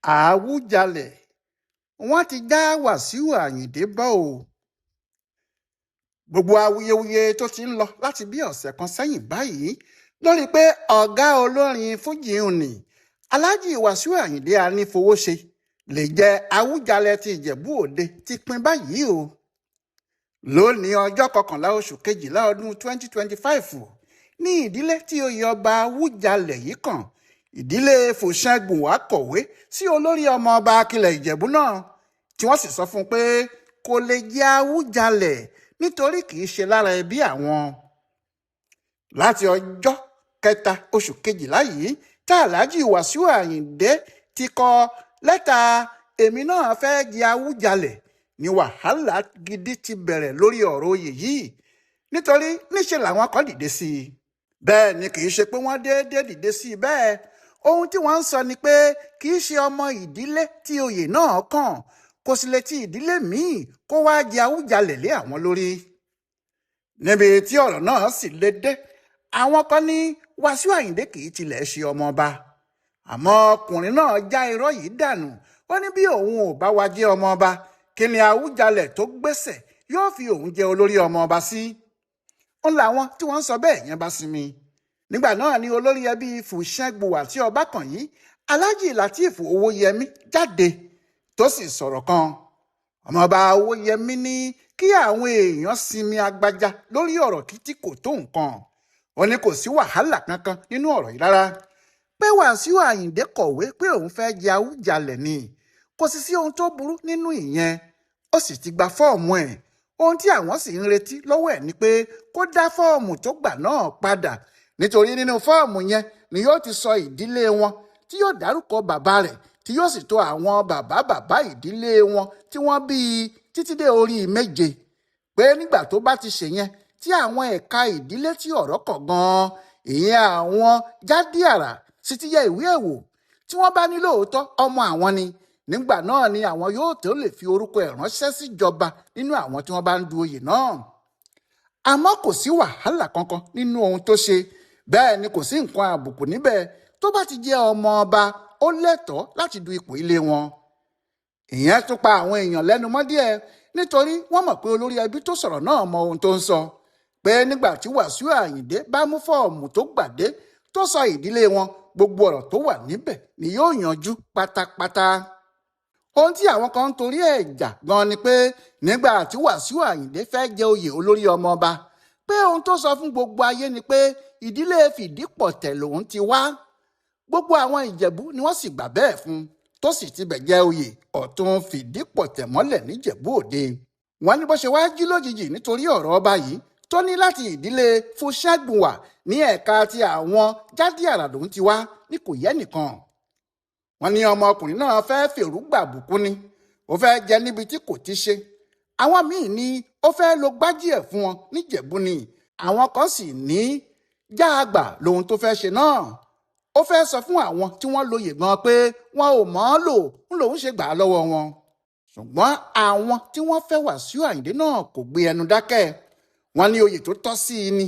Àwùjalè wọn ti já Wàsíù Ayinde bọ́ ọ. Gbogbo awuyewuye tó ti ń lọ láti bí ọ̀sẹ̀ kan sẹ́yìn báyìí lórí pé ọ̀gá olórin fújì ní Alhaji Wàsíù Ayinde Anífowóṣe lè jẹ́ Àwùjalẹ̀ ti Ìjẹ̀bú Òde ti pín báyìí o. Lónìí ọjọ́ kọkànlá oṣù kejìlá ọdún 2025 ní ìdílé tí oyè ọba Àwùjalẹ̀ yìí kàn, ìdílé Fùṣẹ́gun kọ̀wé sí olórí ọmọ ọba Akilẹ̀ Ìjẹ̀bú náà, tí wọ́n sì sọ fún un pé kò lè jẹ́ Àwùjalẹ̀ nítorí kì í ṣe lára ẹbí àwọn. Láti ọjọ́ kẹta oṣù kejìlá yìí tá Alhaji Wàsíù Ayinde ti kọ lẹ́tà èmi náà fẹ́ jẹ́ Àwùjalẹ̀ ní wàhálà gidi ti bẹ̀rẹ̀ lórí ọ̀rọ̀ oyè yìí, nítorí níṣe làwọn kan dìde sí i. Bẹ́ẹ̀ ni kì í ṣe pé wọ́n déédéé dìde sí i bẹ́ẹ̀. Ohun tí wọ́n ń sọ ni pé kì í ṣe ọmọ ìdílé tí oyè náà kàn, kò sì lè ti ìdílé míì kó wáá jẹ Àwùjalẹ̀ lé àwọn lórí. Níbi tí ọ̀rọ̀ náà sì lè dé, àwọn kan ní Wàsíù Ayinde kì í tilẹ̀ ṣe ọmọ ọba. Àmọ́ ọkùnrin náà já irọ́ yìí dànù. Ó ní bí òun ò bá wá jẹ́ ọmọ ọba, kí ni Àwùjalẹ̀ tó gbéṣẹ̀ yóò fi òun jẹ olórí ọmọ ọba sí? Ń làwọn tí wọ́n ń sọ bẹ́ẹ̀ yẹn bá sinmi. Nígbà náà ni olórí ẹbí Fùṣẹ́gbùwà tí ọba kàn yìí, Alhaji Lateef Owóyẹmí, jáde tó sì sọ̀rọ̀ kan. Ọmọọba Owóyẹmí ní kí àwọn èèyàn sinmi agbájá lórí ọ̀rọ̀ kí tí kò tó nǹkan. Ó ní kò sí wàhálà kankan nínú ọ̀rọ̀ yìí rárá, pé Wàsíù Ayinde kọ̀wé pé òun fẹ́ jẹ Àwùjalẹ̀ ni, kò sì sí ohun tó burú nínú ìyẹn. Ó sì ti gba fọ́ọ̀mù ẹ̀. Ohun tí àwọn sì ń retí lọ́wọ́ ẹ̀ ni pé kó dá fọ́ọ̀mù tó gbà náà padà, nítorí nínú fọ́ọ̀mù yẹn ni yóò ti sọ ìdílé wọn, tí yóò dárúkọ bàbá rẹ̀, tí yóò sì tò àwọn bàbá bàbá ìdílé wọn tí wọ́n bí i títí dé orí méje. Pé nígbà tó bá ti ṣèyẹn, tí àwọn ẹ̀ka ìdílé tí ọ̀rọ̀ kàn gan-an, ìyẹn àwọn Jádíàrà, sì ti yẹ ìwé ẹ̀ wò, tí wọ́n bá ní lóòótọ́ ọmọ àwọn ni, nígbà náà ni àwọn yóò tó lè fi orúkọ ẹ̀ ránṣẹ́ síjọba nínú àwọn tí wọ́n bá ń du oyè náà. Àmọ́ kò sí wàhálà kankan nínú ohun tó ṣe, bẹ́ẹ̀ ni kò sí nǹkan àbùkù níbẹ̀. Tó bá ti jẹ́ ọmọ ọba, ó lẹ́tọ̀ọ́ láti du ipò ilé wọn. Ìyẹn tún pa àwọn èèyàn lẹ́nu mọ́ díẹ̀, nítorí wọ́n mọ̀ pé olórí ẹbí tó sọ̀rọ̀ náà mọ ohun tó ń sọ, pé nígbà tí Wàsíù Ayinde bá mú fọ́ọ̀mù tó gbàdé tó sọ ìdílé wọn, gbogbo ọ̀rọ̀ tó wà níbẹ̀ ni yóò yanjú pátápátá. Ohun tí àwọn kan ń torí ẹ̀ jà gan ni pé nígbà tí Wàsíù Ayinde fẹ́ jẹ oyè olórí ọmọ ọba, pé ohun tó sọ fún gbogbo ayé ni pé ìdílé Fìdípọ̀tẹ̀ lòun ti wá. Gbogbo àwọn Ìjẹ̀bú ni wọ́n sì gbà bẹ́ẹ̀ fún un, tó sì tibẹ̀ jẹ́ oyè ọ̀tún Fìdípọ̀tẹ̀ mọ́lẹ̀ níjẹ̀bú Òde. Wọ́n ní bó ṣe wáá jí lójijì nítorí ọ̀rọ̀ ọba yìí tó ní láti ìdílé Fúṣẹ́gbùwà ní ẹ̀ka ti àwọn Jádíàrà lòun ti wá ní kò yẹ nìkan. Wọ́n ní ọmọkùnrin náà fẹ́ fèrú gbàbùkún ni, ó fẹ́ jẹ níbi tí kò ti ṣe. Àwọn míín ní ó fẹ́ lo gbájúẹ̀ fún wọn níjẹ̀bú ni. Àwọn kan sì ní jáàgbà lohun tó fẹ́ ṣe náà. Ó fẹ́ sọ fún àwọn tí wọ́n lóye gan pé wọn ò mọ̀ ọ́n lò ń lòun ṣe gbà á lọ́wọ́ wọn. Ṣùgbọ́n àwọn tí wọ́n fẹ́ Wàsíù Ayinde náà kò gbé ẹnu dákẹ́. Wọ́n ní oyè tó tọ́ sí i ni,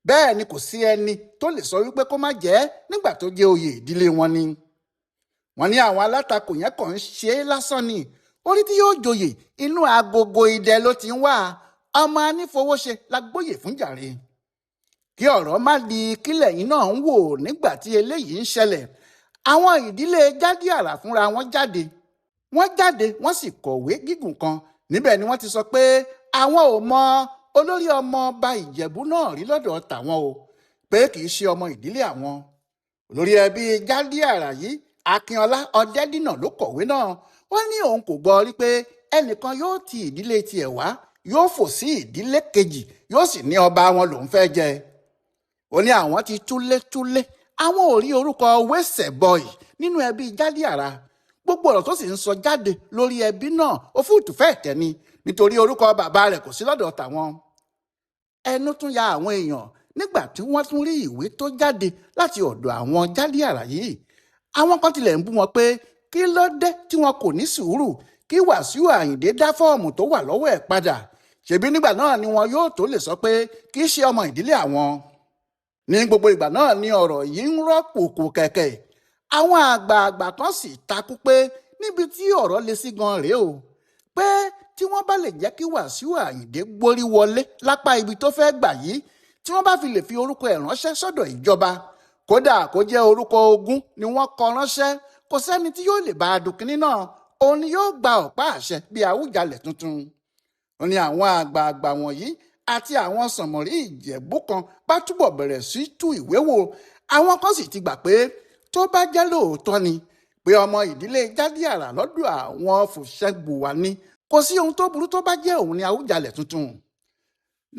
bẹ́ẹ̀ ni kò sí ẹni tó lè sọ wípé kó má jẹ́ nígbà tó jẹ́ oyè ìdílé wọn ni. Wọ́n ní àwọn alátakò yẹn kàn ń ṣe é lásán ni. Orí tí yóò joyè inú agogo idẹ ló ti ń wá. Ọmọ anífowóṣe la gbóyè fún jàre. Kí ọ̀rọ̀ má di kílẹ̀ yìí náà ń wò nígbà tí eléyìí ń ṣẹlẹ̀, àwọn ìdílé Jádíàrà fúnra wọn jáde. Wọ́n jáde, wọ́n sì kọ̀wé gígùn kan. Níbẹ̀ ni wọ́n ti sọ pé àwọn ò mọ olórí ọmọ ọba Ìjẹ̀bú náà rí lọ́dọ̀ tàwọn o, pé kì í ṣe ọmọ ìdílé àwọn. Olórí ẹbí Jádíàrà yìí, Akínọlá Ọdẹ́dínà, ló kọ̀wé náà. Ó ní òun kò gbọ́ rí pé ẹnìkan yóò ti ìdílé tiẹ̀ wá, yóò fò sí ìdílé kejì, yóò sì ní ọba wọn lòun fẹ́ jẹ. Ó ní àwọn ti túlétúlé, àwọn ò rí orúkọ wẹ́sẹ̀ bọ́ì nínú ẹbí Jádíàrà. Gbogbo ọ̀rọ̀ tó sì ń sọ jáde lórí ẹbí náà, ó fúùtù fẹ́ẹ̀ tẹ̀ ni, nítorí orúkọ bàbá rẹ̀ kò sí lọ́dọ̀ tàwọn. Ẹnu tún ya àwọn èèyàn nígbà tí wọ́n tún rí ìwé tó jáde láti ọ̀dọ̀ àwọn Jádíàrà yìí. Àwọn kan tilẹ̀ ń bú wọn pé kí ló dé tí wọn kò ní sùúrù kí Wàsíù Ayinde dá fọ́ọ̀mù tó wà lọ́wọ́ ẹ̀ padà, ṣebí nígbà náà ni wọn yóò tó lè sọ pé kì í ṣe ọmọ ìdílé àwọn. Ní gbogbo ìgbà náà ni ọ̀rọ̀ yìí ń rọ́pò kò kẹ̀kẹ́. Àwọn àgbààgbà kan sì takú pé níbi tí ọ̀rọ̀ lè sí gan rèé o, pé tí wọ́n bá lè jẹ́ kí Wàsíù Àyìndé gborí wọlé lápá ibi tó fẹ́ gbà yìí, tí wọ́n bá fi lè fi orúkọ ẹ̀ ránṣẹ́ sọ́dọ̀ ìjọba, kódà kó jẹ́ orúkọ ogún ni wọ́n kọ ránṣẹ́, kò sẹ́ni tí yóò lè bá a dùn kínní náà, òun ni yóò gba ọ̀pá àṣẹ bíi Àwùjalẹ̀ tuntun. Ó ní àwọn àgbààgbà wọ̀nyí àti àwọn sànmọ̀rí Ìjẹ̀bú kan bá túbọ̀ bẹ̀rẹ̀ sí tú ìwé wò. Àwọn kan sì ti gbà pé tó bá jẹ́ lóòótọ́ ni pé ọmọ ìdílé Jádíàrà lọ́dọ̀ àwọn Fùṣẹ́gbùwà ni, kò sí ohun tó burú tó bá jẹ́ òun ni Àwùjalẹ̀ tuntun.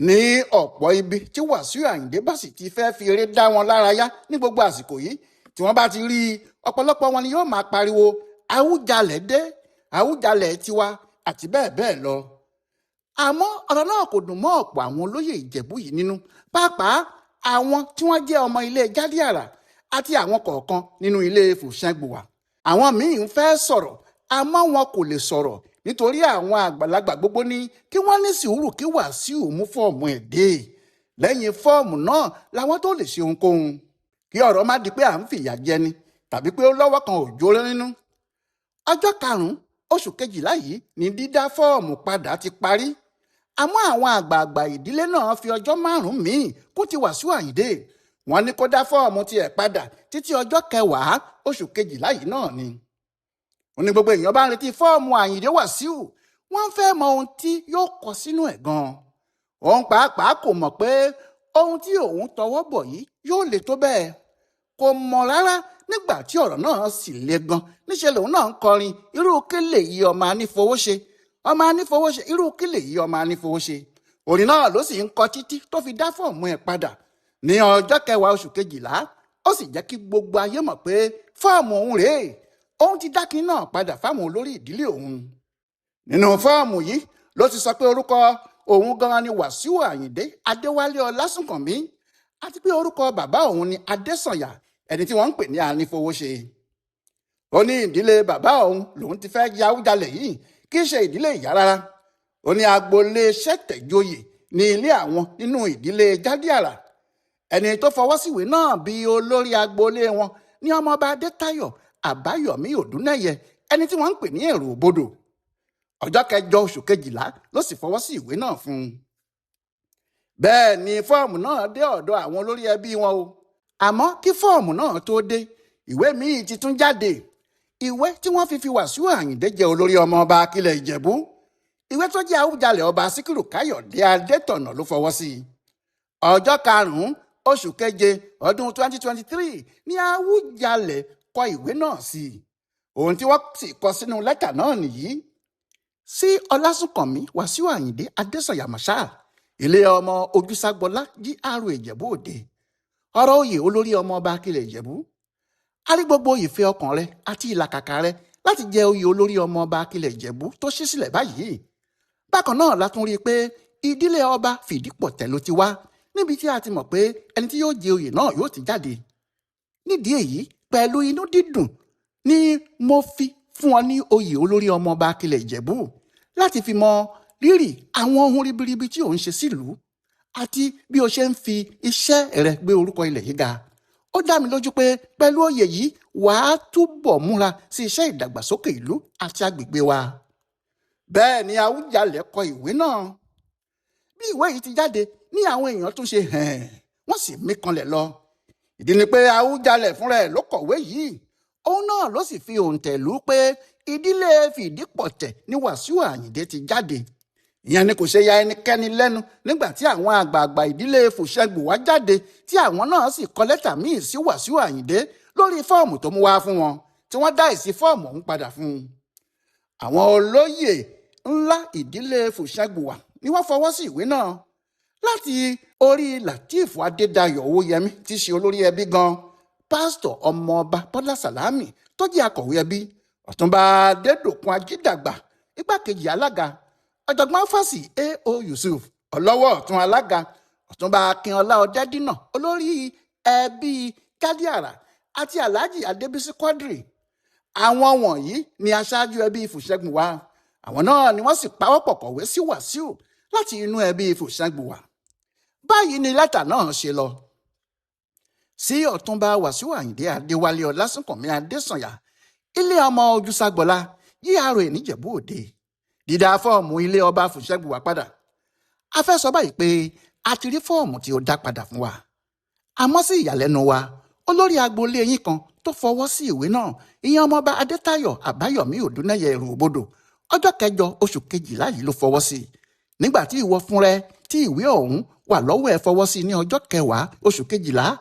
Ní ọ̀pọ̀ ibi tí Wàsíù Àyìndé bá sì ti fẹ́ fi eré dá wọn lárayá ní gbogbo àsìkò yìí, tí wọ́n bá ti rí i, ọ̀pọ̀lọpọ̀ wọn ni yóò máa pariwo Àwùjalẹ̀ dé, Àwùjalẹ̀ tiwa àti bẹ́ẹ̀ bẹ́ẹ̀ lọ. Àmọ́ ọ̀rọ̀ náà kò dùn mọ́ ọ̀pọ̀ àwọn olóyè Ìjẹ̀bú yìí nínú, pàápàá àwọn tí wọ́n jẹ́ ọmọ ilé Jádíàrà àti àwọn kọ̀ọ̀kan nínú ilé Fùṣẹ́gbùwà. Àwọn míì ń fẹ́ sọ̀rọ̀, àmọ́ wọn kò lè sọ̀rọ̀ nítorí àwọn àgbàlagbà gbogbo ní kí wọ́n ní sùúrù kí Wàsíù mú fọ́ọ̀mù ẹ̀ dé. Lẹ́yìn fọ́ọ̀mù náà làwọn tó lè ṣe ohunkóhun, kí ọ̀rọ̀ má di pé à ń fìyà jẹni tàbí pé ó lọ́wọ́ kan ò jóró nínú. Ọjọ́ 5 oṣù kejìlá yìí ni dídá fọ́ọ̀mù padà ti parí. Àmọ́ àwọn àgbààgbà ìdílé náà fi ọjọ́ 5 míì kún ti Wàsíù Àyìndé. Wọ́n ní kó dá fọ́ọ̀mù tiẹ̀ padà títí ọjọ́ 10 oṣù kejìlá yìí náà ni. Ó ní gbogbo èèyàn bá ń retí fọ́ọ̀mù Àyìndé Wàsíù, wọ́n fẹ́ mọ ohun tí yóò kọ sínú ẹ̀ gan-an. Òun pàápàá kò mọ̀ pé ohun tí òun tọwọ́ bọ̀ yìí yóò le tó bẹ́ẹ̀. Kò mọ̀ rárá nígbà tí ọ̀rọ̀ náà sì le gan. Níṣẹ́ lòun náà ń kọrin irú kélé yìí ọmọ anífowóṣe, ọmọ anífowóṣe, irú kélé yìí ọmọ anífowóṣe. Orin náà ló sì ń kọ títí tó fi dá fọ́ọ̀mù ẹ̀ padà ní ọjọ́ 10 oṣù kejìlá. Ó sì jẹ́ kí gbogbo ayé mọ̀ pé fọ́ọ̀mù òun rèé, òun ti dákin náà padà fáwọn olórí ìdílé òun. Nínú fọ́ọ̀mù yìí ló ti sọ pé orúkọ òun gan-an ni Wàsíù Àyìndé Adéwálé Ọlásùnkànmí, àti pé orúkọ bàbá òun ni Adésànyà, ẹni tí wọ́n ń pè ní Anífowóṣe. Ó ní ìdílé bàbá òun lòun ti fẹ́ jẹ Àwùjalẹ̀ yìí, kì í ṣe ìdílé ìyá rárá. Ó ní agboolé Ṣẹ̀tẹ̀joyè ní ilé àwọn nínú ìdílé Jádíàrà. Ẹni tó fọwọ́ síwèé náà bí olórí agboolé wọn ní ọmọọba Adétáyọ̀ Àbáyọ̀mí Òdúnẹ́yẹ, ẹni tí wọ́n ń pè ní Èrò Òbodò. Ọjọ́ 8 oṣù kejìlá ló sì fọwọ́ sí ìwé náà fún un. Bẹ́ẹ̀ ni fọ́ọ̀mù náà dé ọ̀dọ̀ àwọn olórí ẹbí wọn o. Àmọ́ kí fọ́ọ̀mù náà tó dé, ìwé míì ti tún jáde. Ìwé tí wọ́n fi Wàsíù Àyìndé jẹ olórí ọmọ ọba Akílẹ̀ Ìjẹ̀bú. Ìwé tó jẹ́ Àwùjalẹ̀ ọba Síkírù Káyọ̀dé Adétọ̀nà ló fọwọ́ sí i. Ọjọ́ 5 oṣù keje ọdún 2023 ní Àwùjalẹ̀ kọ ìwé náà sí i. Ohun tí wọ́n sì kọ sínú lẹ́tà náà nìyí. Sí Ọlásùnkànmí Wàsíù Àyìndé Adésànyà Marshal, ilé ọmọ Ojúságbọlá GRA Ìjẹ̀bú Òde. Ọ̀rọ̀ oyè olórí ọmọ ọba Akílẹ̀ Ìjẹ̀bú. A rí gbogbo ìfẹ́ ọkàn rẹ àti ìlàkàkà rẹ láti jẹ oyè olórí ọmọ ọba Akílẹ̀ Ìjẹ̀bú tó ṣí sílẹ̀ báyìí. Bákan náà la tún rí i pé ìdílé ọba Fìdípọ̀tẹ̀ ló ti wá, níbi tí a ti mọ̀ pé ẹni tí yóò jẹ oyè náà yóò ti jáde. Nídìí èyí, pẹ̀lú inú dídùn ni mo fi fún ọ ní oyè olórí ọmọ ọba Akílẹ̀ Ìjẹ̀bú láti fi mọ rírì àwọn ohun ribiribi tí ò ń ṣe sílùú àti bí o ṣe ń fi iṣẹ́ rẹ gbé orúkọ ilẹ̀ yìí ga. Ó dá mi lójú pé pẹ̀lú oyè yìí wàá túbọ̀ múra sí iṣẹ́ ìdàgbàsókè ìlú àti agbègbè wa. Bẹ́ẹ̀ ni Àwùjalẹ̀ kọ ìwé náà. Bí ìwé yìí ti jáde ní àwọn èèyàn tún ṣe hẹ̀n, wọ́n sì mí kanlẹ̀ lọ. Ìdí ni pé Àwùjalẹ̀ fúnra ẹ̀ ló kọ̀wé yìí. Òun náà ló sì fi òǹtẹ̀ lù pé ìdílé Fìdípọ̀tẹ̀ ní Wàsíù Àyìndé ti jáde. Ìyẹn ni kò ṣe ya ẹnikẹ́ni lẹ́nu nígbà tí àwọn àgbààgbà ìdílé Fùṣẹ́gbùwà jáde, tí àwọn náà sì kọ lẹ́tà míì sí Wàsíù Àyìndé lórí fọ́ọ̀mù tó mú wá fún wọn, tí wọ́n dá èsì fọ́ọ̀mù ọ̀hún padà fún un. Àwọn olóyè ńlá ìdílé Fùṣẹ́gbùwà ni wọ́n fọwọ́ sí ìwé náà. Láti orí Lateef Adédayọ̀ Owóyẹmí tí í ṣe olórí ẹbí gan, pásítọ̀ ọmọọba Bọ́lá Sàlámì tó jẹ́ akọ̀wé ẹbí, Ọ̀túnba Adédòkun Ajídàgbà igbákejì alága, ọ̀jọ̀gbọ́n Fásì A.O. Yusuf ọlọ́wọ́ ọ̀tún alága, Ọ̀túnba Akínọlá Ọ̀dẹ́dínà olórí ẹbí Jádíàrà àti Alhaji Adébísí Quadri. Àwọn wọ̀nyí ni aṣáájú ẹbí Fùṣẹ́gbùwà. Àwọn náà ni wọ́n sì pawọ́pọ̀ kọ̀wé sí Wàsíù láti inú ẹbí Fùṣẹ́gbùwà. Báyìí ni lẹ́tà náà ṣe lọ. Sí Ọ̀túnba Wàsíù Àyìndé Adéwálé Ọlásùnkànmí Adésànyà, ilé ọmọ Ojúsàgbọ́lá, GRA Níjẹ̀bú Òde. Dídá fọ́ọ̀mù ilé ọba Fùṣẹ́gbùwà padà. A fẹ́ sọ báyìí pé a ti rí fọ́ọ̀mù tí ó dá padà fún wa. Àmọ́ sí ìyàlẹ́nu wa, olórí agboolé yín kan tó fọwọ́ sí ìwé náà, ìyẹn ọmọọba Adétayọ̀ Àbáyọ̀mí Òdúnẹ́yẹ Ẹ̀rù Òbodò, ọjọ́ 8 oṣù 12 yìí ló fọwọ́ sí i. Nígbà tí ìwọ fúnra ẹ tí ìwé ọ̀hún wà lọ́wọ́ ẹ fọwọ́ sí i ní ọjọ́ 10 oṣù 12,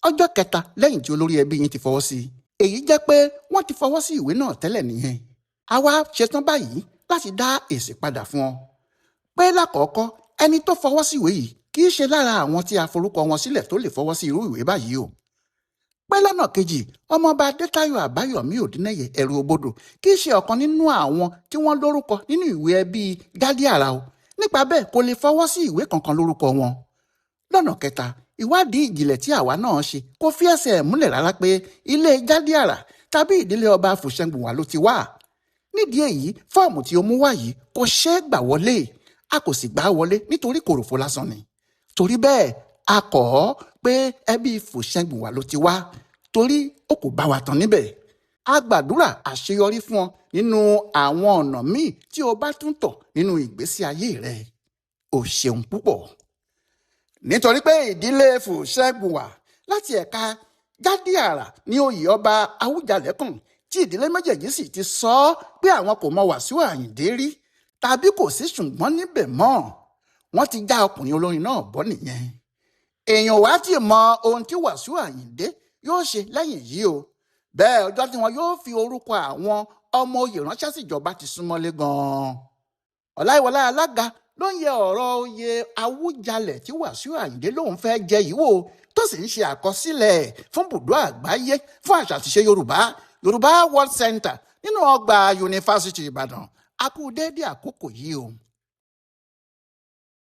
ọjọ́ 3 lẹ́yìn tí olórí ẹbí yín ti fọwọ́ sí i. Èyí jẹ́ pé wọ́n ti fọwọ́ sí ìwé náà tẹ́lẹ̀ nìyẹn. Àwa ṣetán báyìí láti dá èsì padà fún ọ. Pé lákọ̀ọ́kọ́, ẹni tó fọwọ́ sí ìwé yìí kì í ṣe lára àwọn tí a forúkọ wọn sílẹ̀ tó lè fọwọ́ sí irú ìwé báyìí o. Pé lọ́nà kejì, ọmọọba Adétayọ̀ Àbáyọ̀mí Òdúnẹ́yẹ Ẹ̀rù Òbodò kì í ṣe ọ̀kan nínú àwọn tí wọ́n lórúkọ nínú ìwé ẹbí Gádíàrà o. Nípa bẹ́ẹ̀, kò lè fọwọ́ sí ìwé kankan lórúkọ wọn. Lọ́nà kẹta, ìwádìí ìjìnlẹ̀ tí àwa náà ṣe kò fi ẹsẹ̀ múlẹ̀ rárá pé ilé Gádíàrà tàbí ìdílé ọba Fùṣẹ́ngbùwà ló ti wá. Nídìí èyí, fọ́ọ̀mù tí ó mú wá yìí kò ṣeé gbà wọlé. A kò sì gbà á wọlé nítorí kòròfo lásán ni. Torí bẹ́ẹ̀, a kọ̀ ọ́ pé ẹbí Fùṣẹ́ngbùwà ló ti wá, torí ó kò bá wa tán níbẹ̀. A gbàdúrà àṣeyọrí fún ọ nínú àwọn ọ̀nà míì tí o bá tún tọ̀ nínú ìgbésí ayé rẹ. O ṣeun púpọ̀. Nítorí pé ìdílé Fùṣẹ́ngbùwà láti ẹ̀ka Gádíàrà ní oyè ọba Awújalẹ̀ kàn, tí ìdílé méjèèjì sì ti sọ ọ́ pé àwọn kò mọ Wàsíù Àyìndé rí tàbí kò sí ṣùgbọ́n níbẹ̀ mọ́, wọ́n ti já ọkùnrin olórin náà bọ́ nìyẹn. Èèyàn wá ti mọ ohun tí Wàsíù Àyìndé yóò ṣe lẹ́yìn yìí o. Bẹ́ẹ̀ ọjọ́ tí wọn yóò fi orúkọ àwọn ọmọ oyè ránṣẹ́ síjọba ti súnmọ́lé gan-an. Ọláìwọlá alága ló ń yẹ ọ̀rọ̀ oyè Awújalẹ̀ tí Wàsíù Àyìndé lòun fẹ́ jẹ yìí wò, tó sì ń ṣe àkọsílẹ̀ fún bùdó àgbáyé fún àṣà àtiṣe Yorùbá, Yorùbá World Center, nínú ọgbà Yunifásítì Ìbàdàn. A kú déédéé àkókò yìí o.